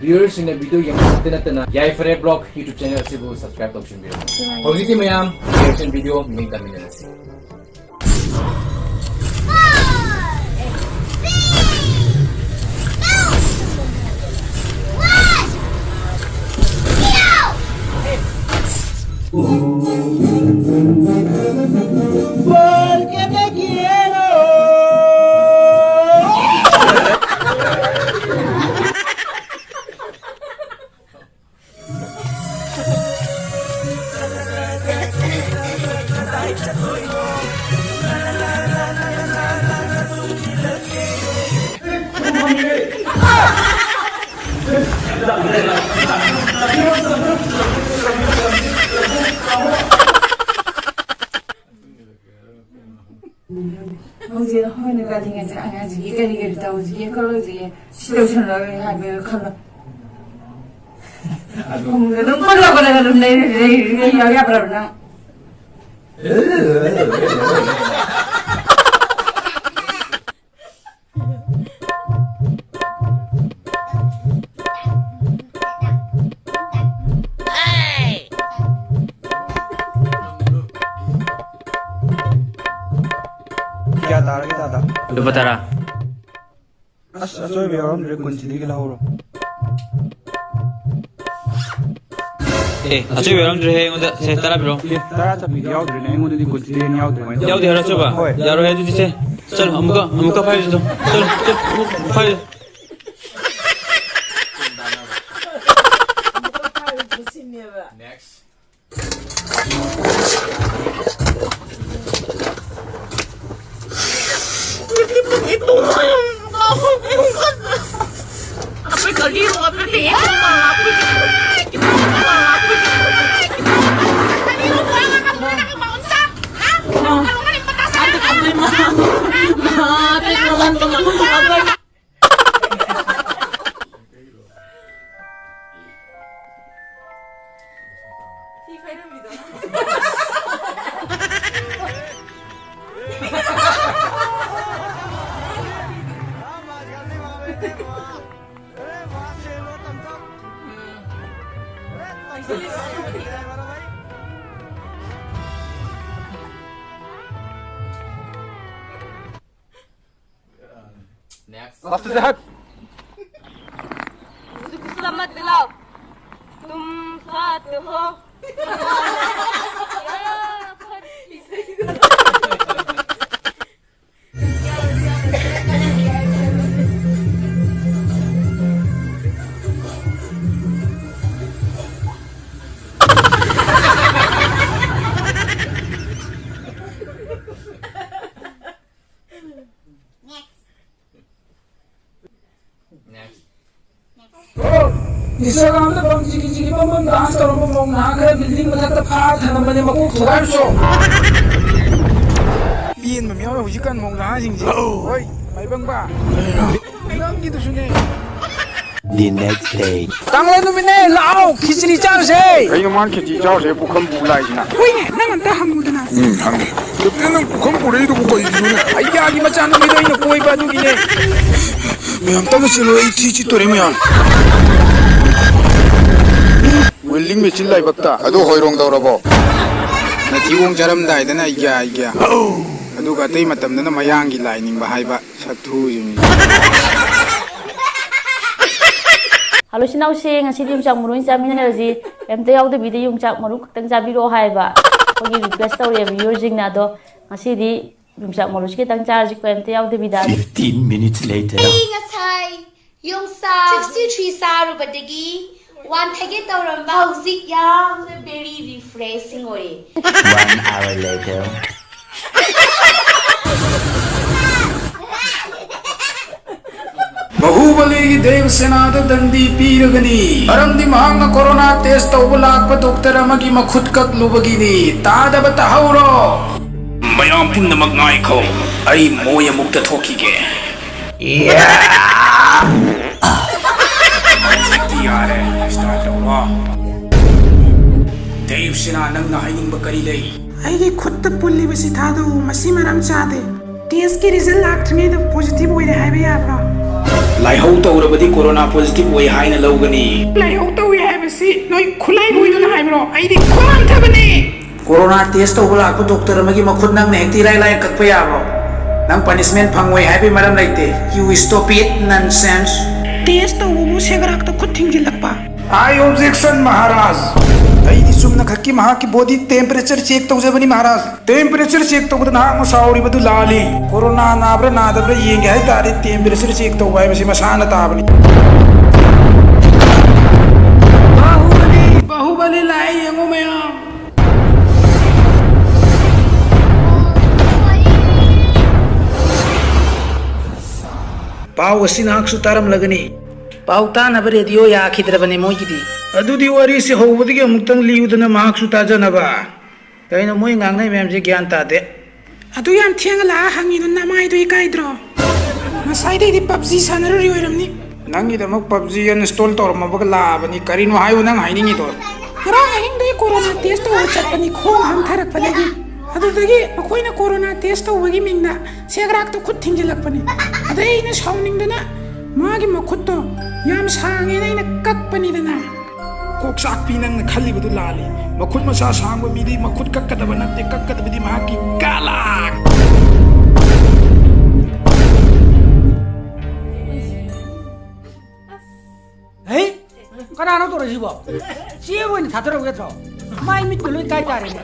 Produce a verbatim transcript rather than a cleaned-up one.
Viewersꯁꯤꯡꯅ video ꯌꯦꯡꯕ ꯈꯛꯇ ꯅꯠꯇꯅ ꯌꯥꯏꯐꯔꯦ Vlog YouTube channel ꯑꯁꯤꯕꯨ subscribe ꯇꯧꯁꯤꯟꯕꯤꯔꯝꯃꯨ꯫ ꯍꯧꯖꯤꯛꯇꯤ ꯃꯌꯥꯝ reaction video ꯃꯤꯠꯌꯦꯡ ꯇꯥꯃꯤꯟꯅꯔꯁꯤ꯫ ꯍꯧꯖꯤꯛ ꯑꯩꯈꯣꯏꯅ ꯀꯥꯂꯦꯟꯒꯁꯦ ꯑꯉꯥꯡꯁꯤꯒꯤ ꯀꯔꯤ ꯀꯔꯤ ꯇꯧꯁꯤꯒꯦ ꯈꯣꯠꯂꯨꯁꯤꯒꯦ, ꯁꯤ ꯇꯧꯁꯜꯂꯔꯣꯏ ꯍꯥꯏꯕ ꯈꯜꯂꯣ꯫ ꯑꯗꯨꯝ ꯀꯣꯜꯂ ꯀꯣꯜꯂꯒ ꯑꯗꯨꯝ ꯂꯩꯔ ꯂꯩꯔ ꯌꯥꯎ ꯌꯥꯕ꯭ꯔꯕ ꯅꯪ? ꯀꯌꯥ ꯇꯥꯔꯒꯦ ꯇꯥꯗ? ꯂꯨꯄꯥ ꯇꯔꯥ꯫ ꯑꯁ, ꯑꯆꯣꯏꯕ ꯌꯥꯎꯔꯝꯗ꯭ꯔꯦ, ꯀꯨꯟꯁꯤꯗꯒꯤ ꯂꯧꯍꯧꯔꯣ꯫ ꯑꯦ, ꯑꯆꯣꯏꯕ ꯌꯥꯎꯔꯝꯗ꯭ꯔꯦꯍꯦ ꯑꯩꯉꯣꯟꯗ꯫ ꯁꯦ, ꯇꯔꯥ ꯄꯤꯔꯣ꯫ ꯑꯦ, ꯇꯔꯥ ꯆꯠꯄꯤꯗꯤ ꯌꯥꯎꯗ꯭ꯔꯦꯅꯦ, ꯑꯩꯉꯣꯟꯗꯗꯤ ꯀꯨꯟꯁꯤꯗꯒꯤ ꯍꯦꯟꯅ ꯌꯥꯎꯗ꯭ꯔꯦ꯫ ꯀꯃꯥꯏꯅ ꯇꯧꯕ? ꯌꯥꯎꯗꯦ ꯍꯥꯏꯔꯣ ꯑꯆꯣꯏꯕ? ꯍꯣꯏ꯫ ꯌꯥꯔꯣꯏ ꯑꯗꯨꯗꯤ ꯁꯦ꯫ ꯆꯠꯂꯣ, ꯑꯃꯨꯛꯀ, ꯑꯃꯨꯛꯀ ꯐꯥꯏꯔꯨꯆꯣ꯫ ꯆꯠꯂꯣ, ꯆꯠꯂꯣ, ꯑꯃꯨꯛꯀ ꯐꯥꯏꯔꯨꯆꯣ꯫ ꯊꯤ ꯐꯥꯏꯔꯝꯃꯤꯗꯣ꯫ Next. Last से हट। मुझे गुस्सा मत दिलाओ। तुम साथ हो। Instagram ꯗ ꯄꯝ ꯆꯤꯀꯤ ꯆꯤꯀꯤ ꯄꯝ ꯄꯝ dance ꯇꯧꯔꯝꯕ ꯃꯧ ꯅꯍꯥ ꯈꯔ building ꯃꯊꯛꯇ ꯐꯥ ꯊꯅꯝꯕꯅꯦ, ꯃꯀꯣꯛ ꯊꯨꯒꯥꯏꯔꯨꯆꯣ꯫ ꯄꯦꯟꯕ ꯑꯃ ꯌꯥꯎꯋꯦ ꯍꯧꯖꯤꯛꯀꯥꯟ ꯃꯧ ꯅꯍꯥꯁꯤꯡꯁꯦ꯫ ꯍꯣꯏ, ꯃꯥꯏꯕꯪꯕ꯫ ꯅꯪꯒꯤꯗꯨꯁꯨꯅꯦ꯫ The next day. ꯀꯥꯡꯂꯦꯟ ꯅꯨꯃꯤꯠꯅꯦ, ꯂꯥꯛꯑꯣ, ꯈꯤꯆ꯭ꯔꯤ ꯆꯥꯔꯨꯁꯦ꯫ ꯀꯩꯅꯣ ꯃꯥꯅ ꯈꯦꯆꯤ ꯆꯥꯎꯁꯦ ꯄꯨꯈꯝ ꯄꯨ ꯂꯥꯛꯏꯁꯤꯅ? ꯍꯣꯏꯅꯦ, ꯅꯪ ꯑꯝꯇ ꯍꯪꯉꯨꯗꯅ꯫ ꯎꯝ, ꯍꯪꯒꯦ꯫ ꯀꯦꯞꯇꯦꯟ, ꯅꯪ ꯄꯨꯈꯝ ꯄꯨꯔꯛꯏꯗꯨꯕꯨ ꯀꯩꯒꯤꯅꯣꯅꯦ? ꯑꯩ ꯌꯥꯒꯤ ꯃꯆꯥꯅꯨꯄꯤꯗꯣ ꯑꯩꯅ ꯀꯣꯏꯕ ꯑꯗꯨꯒꯤꯅꯦ꯫ ꯃꯌꯥꯝ ꯇꯞꯅ ꯆꯦꯜꯂꯣ, ꯑꯩ ꯊꯤ ꯆꯤꯠꯇꯣꯔꯦ ꯃꯌꯥꯝ꯫ Welding machine ꯂꯥꯏꯕꯛꯇ꯫ ꯑꯗꯨ ꯍꯣꯏꯔꯣꯡ ꯇꯧꯔꯕꯣ? ꯅꯊꯤꯕꯣꯡ ꯆꯥꯔꯝꯗꯥꯏꯗꯅ ꯑꯩꯒ꯭ꯌꯥ ꯑꯩꯒ꯭ꯌꯥ꯫ ꯑꯗꯨꯒ ꯑꯇꯩ ꯃꯇꯝꯗꯅ ꯃꯌꯥꯡꯒꯤ ꯂꯥꯏ ꯅꯤꯡꯕ ꯍꯥꯏꯕ ꯁꯛꯊꯨꯁꯤꯡꯅꯤ꯫ ꯍꯜꯂꯣ ꯏꯆꯤꯟ ꯏꯅꯥꯎꯁꯦ, ꯉꯁꯤꯗꯤ ꯌꯣꯡꯆꯥꯛ ꯃꯔꯨ ꯑꯣꯏꯅ ꯆꯥꯃꯤꯟꯅꯔꯁꯤ, ꯀꯩꯝꯇ ꯌꯥꯎꯗꯕꯤꯗ ꯌꯣꯡꯆꯥꯛ ꯃꯔꯨ ꯈꯛꯇꯪ ꯆꯥꯕꯤꯔꯛꯑꯣ ꯍꯥꯏꯕ ꯑꯩꯈꯣꯏꯒꯤ request ꯇꯧꯔꯛꯑꯦ viewerꯁꯤꯡꯅ꯫ ꯑꯗꯣ ꯉꯁꯤꯗꯤ ꯌꯣꯡꯆꯥꯛ ꯃꯔꯨꯁꯤ ꯈꯤꯇꯪ ꯆꯥꯔꯁꯤ, ꯀꯩꯝꯇ ꯌꯥꯎꯗꯕꯤꯗ꯫ Fifteen minutes later. ꯑꯩ ꯉꯁꯥꯏ ꯌꯣꯡꯆꯥꯛ sixty three ꯆꯥꯔꯨꯕꯗꯒꯤ ꯋꯥꯟꯊꯒꯦ ꯇꯧꯔꯝꯕ ꯍꯧꯖꯤꯛ ꯌꯥꯝꯅ very refreshing ꯑꯣꯏꯌꯦ꯫ One hour later. ꯕꯍꯨꯕꯂꯤꯒꯤ ꯗꯦꯕꯁꯦꯅꯥꯗ ꯗꯟꯗꯤ ꯄꯤꯔꯒꯅꯤ, ꯃꯔꯝꯗꯤ ꯃꯍꯥꯛꯅ ꯀꯣꯔꯣꯅꯥ test ꯇꯧꯕ ꯂꯥꯛꯄ doctor ꯑꯃꯒꯤ ꯃꯈꯨꯠ ꯀꯛꯂꯨꯕꯒꯤꯅꯤ꯫ ꯇꯥꯗꯕ ꯇꯥꯍꯧꯔꯣ꯫ ꯃꯌꯥꯝ ꯄꯨꯝꯅꯃꯛ ꯉꯥꯏꯈꯣ, ꯑꯩ ꯃꯣꯏ ꯑꯃꯨꯛꯇ ꯊꯣꯛꯈꯤꯒꯦ꯫ ꯍꯧꯖꯤꯛꯇꯤ ꯌꯥꯔꯦ, start ꯇꯧꯔꯣ꯫ ꯗꯦꯕꯁꯦꯅꯥ, ꯅꯪꯅ ꯍꯥꯏꯅꯤꯡꯕ ꯀꯔꯤ ꯂꯩ? ꯑꯩꯒꯤ ꯈꯨꯠꯇ ꯄꯨꯜꯂꯤꯕꯁꯤ ꯊꯥꯗꯣꯛꯎ, ꯃꯁꯤ ꯃꯔꯝ ꯆꯥꯗꯦ꯫ Testꯀꯤ result ꯂꯥꯛꯇ꯭ꯔꯤꯉꯩꯗ positive ꯑꯣꯏꯔꯦ ꯍꯥꯏꯕ ꯌꯥꯕ꯭ꯔꯣ? ꯂꯥꯏꯍꯧ ꯇꯧꯔꯕꯗꯤ ꯀꯣꯔꯣꯅꯥ positive ꯑꯣꯏ ꯍꯥꯏꯅ ꯂꯧꯒꯅꯤ꯫ ꯂꯥꯏꯍꯧ ꯇꯧꯏ ꯍꯥꯏꯕꯁꯤ ꯅꯣꯏ ꯈꯨꯠꯂꯥꯏ ꯃꯣꯏꯗꯨꯅ ꯍꯥꯏꯕ꯭ꯔꯣ? ꯑꯩꯗꯤ ꯈꯨꯠ ꯍꯟꯊꯕꯅꯤ꯫ ꯀꯣꯔꯣꯅꯥ test ꯇꯧꯕ ꯂꯥꯛꯄ doctor ꯑꯃꯒꯤ ꯃꯈꯨꯠ ꯅꯪꯅ ꯍꯦꯛꯇ ꯏꯔꯥꯏ ꯂꯥꯏꯅ ꯀꯛꯄ ꯌꯥꯕ꯭ꯔꯣ? ꯅꯪ ꯄꯅꯤꯁꯃꯦꯟ ꯐꯪꯉꯣꯏ ꯍꯥꯏꯕꯒꯤ ꯃꯔꯝ ꯂꯩꯇꯦ꯫ You stop it, nonsense. Test ꯇꯧꯕꯕꯨ ꯁꯦꯒ꯭ꯔꯥꯛꯇ ꯈꯨꯠ ꯊꯤꯡꯖꯤꯜꯂꯛꯄ꯫ I objection, Maharaj. ꯑꯩꯗꯤ ꯆꯨꯝꯅ ꯈꯛꯀꯤ ꯃꯍꯥꯛꯀꯤ ꯕꯣꯗꯤ ꯇꯦꯝꯄꯔꯦꯆꯔ ꯆꯦꯛ ꯇꯧꯖꯕꯅꯤ, ꯃꯍꯥꯔꯥꯖ꯫ ꯇꯦꯝꯄꯔꯦꯆꯔ ꯆꯦꯛ ꯇꯧꯕꯗ ꯅꯍꯥꯛꯅ ꯁꯥꯎꯔꯤꯕꯗꯨ ꯂꯥꯜꯂꯤ꯫ ꯀꯣꯔꯣꯅꯥ ꯅꯥꯕ꯭ꯔꯥ ꯅꯥꯗꯕ꯭ꯔꯥ ꯌꯦꯡꯒꯦ ꯍꯥꯏ ꯇꯥꯔꯗꯤ ꯇꯦꯝꯄꯔꯦꯆꯔ ꯆꯦꯛ ꯇꯧꯕ ꯍꯥꯏꯕꯁꯤ ꯃꯁꯥꯅ ꯇꯥꯕꯅꯤ꯫ ꯕꯥꯍꯨꯕꯂꯤ, ꯕꯥꯍꯨꯕꯂꯤ ꯂꯥꯛꯑꯦ, ꯌꯦꯡꯉꯨ ꯃꯌꯥꯝ꯫ ꯄꯥꯎ ꯑꯁꯤ ꯅꯍꯥꯛꯁꯨ ꯇꯥꯔꯝꯂꯒꯅꯤ꯫ ꯄꯥꯎ ꯇꯥꯅꯕ ꯔꯦꯗꯤꯑꯣ ꯌꯥꯈꯤꯗ꯭ꯔꯕꯅꯤ ꯃꯣꯏꯒꯤꯗꯤ꯫ ꯑꯗꯨꯗꯤ ꯋꯥꯔꯤꯁꯤ ꯍꯧꯕꯗꯒꯤ ꯑꯃꯨꯛꯇꯪ ꯂꯤꯌꯨꯗꯅ, ꯃꯍꯥꯛꯁꯨ ꯇꯥꯖꯅꯕ꯫ ꯀꯩꯅꯣ ꯃꯣꯏ ꯉꯥꯡꯅꯩ ꯃꯌꯥꯝꯁꯦ ꯒ꯭ꯌꯥꯟ ꯇꯥꯗꯦ꯫ ꯑꯗꯨ ꯌꯥꯝ ꯊꯦꯡꯅ ꯂꯥꯛꯑ ꯍꯪꯉꯤꯗꯣ ꯅꯃꯥꯏꯗꯣ ꯏꯀꯥꯏꯗ꯭ꯔꯣ? ꯉꯁꯥꯏꯗꯩꯗꯤ ꯄꯞꯖꯤ ꯁꯥꯟꯅꯔꯨꯔꯤ ꯑꯣꯏꯔꯝꯅꯤ꯫ ꯅꯪꯒꯤꯗꯃꯛ ꯄꯞꯖꯤ ꯑꯟꯏꯟꯁꯇꯣꯜ ꯇꯧꯔꯝꯃꯕꯒ ꯂꯥꯛꯑꯕꯅꯤ꯫ ꯀꯔꯤꯅꯣ ꯍꯥꯏꯌꯨ ꯅꯪ ꯍꯥꯏꯅꯤꯡꯉꯤꯗꯣ? ꯉꯔꯥꯡ ꯑꯍꯤꯡꯗꯩ ꯀꯣꯔꯣꯅꯥ ꯇꯦꯁ ꯇꯧꯕ ꯆꯠꯄꯅꯤ, ꯈꯣꯡ ꯍꯥꯝꯊꯔꯛꯄꯗꯒꯤ꯫ ꯑꯗꯨꯗꯒꯤ ꯃꯈꯣꯏꯅ ꯀꯣꯔꯣꯅꯥ ꯇꯦꯁ ꯇꯧꯕꯒꯤ ꯃꯤꯡꯗ ꯁꯦꯒ꯭ꯔꯥꯛꯇ ꯈꯨꯠ ꯊꯤꯡꯖꯤꯜꯂꯛꯄꯅꯤ꯫ ꯑꯗꯩ ꯑꯩꯅ ꯁꯥꯎꯅꯤꯡꯗꯅ ꯃꯥꯒꯤ ꯃꯈꯨꯠꯇꯣ ꯌꯥꯝ ꯁꯥꯡꯉꯦꯅ ꯑꯩꯅ ꯀꯛꯄꯅꯤꯗꯅ꯫ ꯀꯣꯛ ꯆꯥꯛꯄꯤ, ꯅꯪꯅ ꯈꯜꯂꯤꯕꯗꯨ ꯂꯥꯜꯂꯤ꯫ ꯃꯈꯨꯠ ꯃꯁꯥ ꯁꯥꯡꯕ ꯃꯤꯗꯤ ꯃꯈꯨꯠ ꯀꯛꯀꯗꯕ ꯅꯠꯇꯦ, ꯀꯛꯀꯗꯕꯗꯤ ꯃꯍꯥꯛꯀꯤ ꯒꯂꯥ꯫ ꯍꯩ, ꯀꯅꯥꯅꯣ ꯇꯧꯔꯛꯏꯁꯤꯕꯣ? ꯆꯦ ꯑꯣꯏꯅ ꯊꯥꯗꯔꯛꯎ ꯌꯥꯗ꯭ꯔꯣ? ꯃꯥꯏ ꯃꯤꯠꯀ ꯂꯣꯏ ꯀꯥꯏ ꯇꯥꯔꯦꯅꯦ꯫